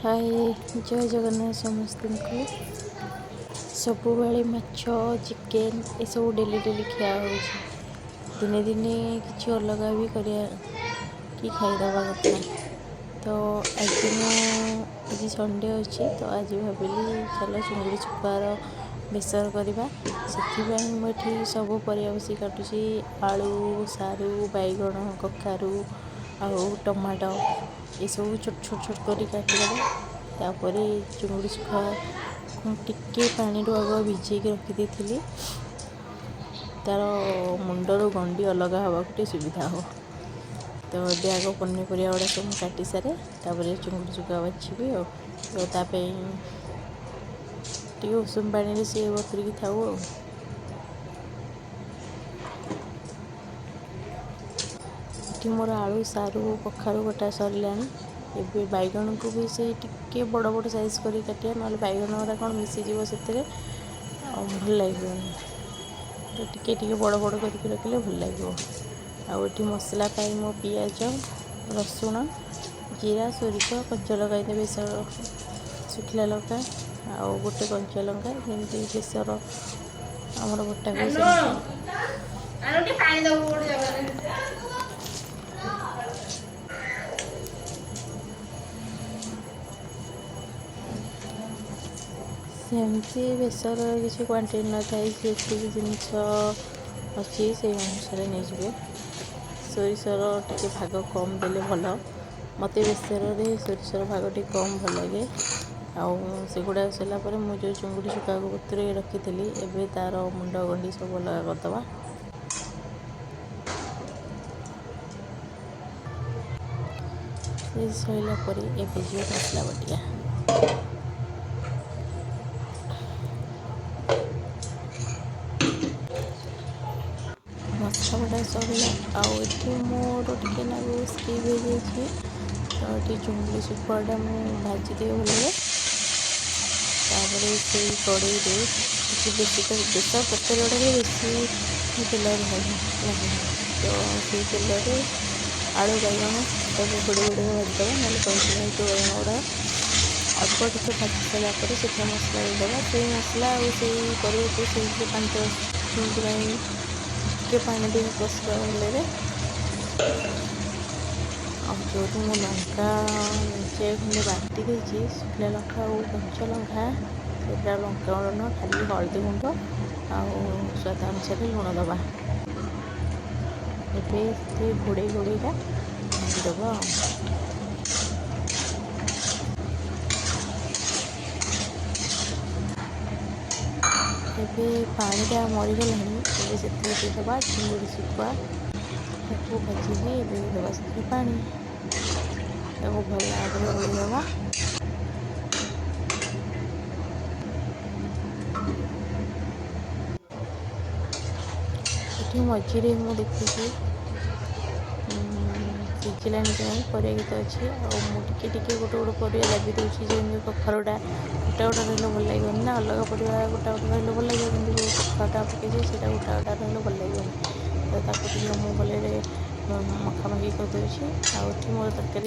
ହାଏ, ଜୟ ଜଗନ୍ନାଥ ସମସ୍ତଙ୍କୁ। ସବୁବେଳେ ମାଛ, ଚିକେନ୍ ଏସବୁ ଡେଲି ଡେଲି ଖିଆ ହେଉଛି। ଦିନେ ଦିନେ କିଛି ଅଲଗା ବି କରିବା କି ଖାଇଦେବା କଥା। ତ ଆଜି ମୁଁ ଆଜି ସଣ୍ଡେ ଅଛି, ତ ଆଜି ଭାବିଲି ଚାଲ ଚିଙ୍ଗୁଡ଼ି ଶୁଖୁଆର ବେସର କରିବା। ସେଥିପାଇଁ ମୁଁ ଏଠି ସବୁ ପରିବା ବସି କାଟୁଛି: ଆଳୁ, ସାରୁ, ବାଇଗଣ, କଖାରୁ ଆଉ ଟମାଟୋ, ଏସବୁ ଛୋଟ ଛୋଟ ଛୋଟ କରି କାଟିଦେବା। ତାପରେ ଚିଙ୍ଗୁଡ଼ି ଶୁଖୁଆକୁ ଟିକେ ପାଣିରୁ ଆଗ ଭିଜେଇକି ରଖିଦେଇଥିଲି, ତା'ର ମୁଣ୍ଡରୁ ଗଣ୍ଡି ଅଲଗା ହେବାକୁ ଟିକେ ସୁବିଧା ହେବ। ତ ଏବେ ଆଗ ପନିପରିବା ଗୁଡ଼ା ସବୁ ମୁଁ କାଟି ସାରେ, ତାପରେ ଚିଙ୍ଗୁଡ଼ି ଶୁଖୁଆ ବାଛିବି। ଆଉ ତ ତା ପାଇଁ ଟିକେ ଉଷୁମ ପାଣିରେ ସିଏ ବତୁରିକି ଥାଉ। ଆଉ ଏଠି ମୋର ଆଳୁ, ସାରୁ, କଖାରୁ କଟା ସରିଲାଣି। ଏବେ ବାଇଗଣକୁ ବି ସେଇ ଟିକେ ବଡ଼ ବଡ଼ ସାଇଜ୍ କରିକି କାଟିବା, ନହେଲେ ବାଇଗଣ ଗୁଡ଼ା କ'ଣ ମିଶିଯିବ ସେଥିରେ ଆଉ ଭଲ ଲାଗିବନି। ତ ଟିକେ ଟିକେ ବଡ଼ ବଡ଼ କରିକି ରଖିଲେ ଭଲ ଲାଗିବ। ଆଉ ଏଠି ମସଲା ପାଇଁ ମୁଁ ପିଆଜ, ରସୁଣ, ଜିରା, ସୋରିଷ, କଞ୍ଚା ଲଙ୍କା, ଏମିତି ବେସର, ଶୁଖିଲା ଲଙ୍କା ଆଉ ଗୋଟେ କଞ୍ଚା ଲଙ୍କା, ଯେମିତି ବେସର ଆମର ବଟା ହୁଏ ସେମିତି। ପାଣି ଦବୁ ଗୋଟେ ଜାଗାରେ। ସେମିତି ବେସରର କିଛି କ୍ୱାଣ୍ଟିଟି ନଥାଏ, ଯେତିକି ଜିନିଷ ଅଛି ସେଇ ଅନୁସାରେ ନେଇଯିବେ। ସୋରିଷର ଟିକେ ଭାଗ କମ୍ ଦେଲେ ଭଲ। ମୋତେ ବେସରରେ ସୋରିଷର ଭାଗ ଟିକେ କମ୍ ଭଲ ଲାଗେ। ଆଉ ସେଗୁଡ଼ାକ ସରିଲା ପରେ ମୁଁ ଯେଉଁ ଚିଙ୍ଗୁଡ଼ି ଶୁଖୁଆକୁ ବତୁରେଇକି ରଖିଥିଲି, ଏବେ ତା'ର ମୁଣ୍ଡ ଗଣ୍ଡି ସବୁ ଅଲଗା କରିଦେବା। ସେ ସରିଲା ପରେ ଏବେ ଯିବ ମସଲା ବଟିକା। ମସଲା ବଟା ସରିଲା। ଆଉ ଏଠି ମୋର ଟିକେ ନାକୁ ସ୍କିପ୍ ହେଇଯାଇଛି। ତ ଏଠି ଚୁଙ୍ଗୁଡ଼ି ଶୁଖୁଆଟା ମୁଁ ଭାଜିଦିଏ ଭଲରେ। ତାପରେ ସେଇ କଡ଼େଇରେ ଟିକେ ବେଶୀ, ତ ବେସର ତରକାରୀ ଗୁଡ଼ାକରେ ବେଶୀ ତେଲ ଲାଗେନି। ତ ସେଇ ତେଲରେ ଆଳୁ, ବାଇଗଣ ତାକୁ ଘୋଡ଼େଇ ଘୋଡ଼େଇ ଭାଜିଦେବା, ନହେଲେ କଇଁଚି ହେଇଯିବ ବାଇଗଣ ଗୁଡ଼ା। ଅଳ୍ପ ଟିକେ ଭାଜି ସାରିଲା ପରେ ସେଥିରେ ମସଲା ଦେଇଦେବା। ସେଇ ମସଲା ଆଉ ସେଇ ପରିବାକୁ ସେଇଥିରେ 5-10 ମିନିଟ୍ ପାଇଁ ଟିକେ ପାଣି ଦେଇକି କଷିଦେବା ଭଲରେ। ଆଉ ଯେଉଁଠୁ ମୁଁ ଲଙ୍କା ମେଞ୍ଚେ ଖଣ୍ଡେ ବାଟି ଦେଇଛି, ଶୁଖିଲା ଲଙ୍କା ଆଉ କଞ୍ଚା ଲଙ୍କା, ସେଥିରେ ଲଙ୍କା ଗୁଣ୍ଡ ନୁହଁ, ଖାଲି ହଳଦୀ ଗୁଣ୍ଡ ଆଉ ସ୍ୱାଦ ଅନୁସାରେ ଲୁଣ ଦେବା। ଏବେ ସେଥିରେ ଘୋଡ଼େଇ ଘୋଡ଼େଇକା ଭାଜିଦେବା। ଆଉ ଏବେ ପାଣିଟା ମରିଗଲାଣି। ଏବେ ସେଥିରେ ଦେଇଦେବା ଚିଙ୍ଗୁଡ଼ି ଶୁଖୁଆ। ତାକୁ ଭାଜିକି ଏବେ ଦେଇଦେବା ସେଥିରେ ପାଣି। ତାକୁ ଭଲ ଭାବରେ ଗୋଳେଇଦେବା। ଏଠି ମଝିରେ ମୁଁ ଦେଖୁଛି ସିଝିଲାଣି କି ନାହିଁ। ପରିବା କେତେ ଅଛି, ଆଉ ମୁଁ ଟିକେ ଟିକେ ଗୋଟେ ଗୋଟେ ପରିବା ଦାବି ଦେଉଛି। ଯେମିତି କଖାରୁଟା ଗୋଟା ଗୋଟା ରହିଲେ ଭଲ ଲାଗିବନି ନା, ଅଲଗା ପରିବା ଗୋଟା ଗୋଟା ରହିଲେ ଭଲ ଲାଗିବ, କିନ୍ତୁ ଯେଉଁ କଖାରୁଟା ପକେଇଛି ସେଇଟା ଗୋଟା ଗୋଟା ରହିଲେ ଭଲ ଲାଗିବନି। ତ ତାକୁ ଟିକେ ମୁଁ ଭଲରେ ମଖାମଖି କରିଦେଉଛି। ଆଉ ଏଠି ମୋର ତରକାରୀ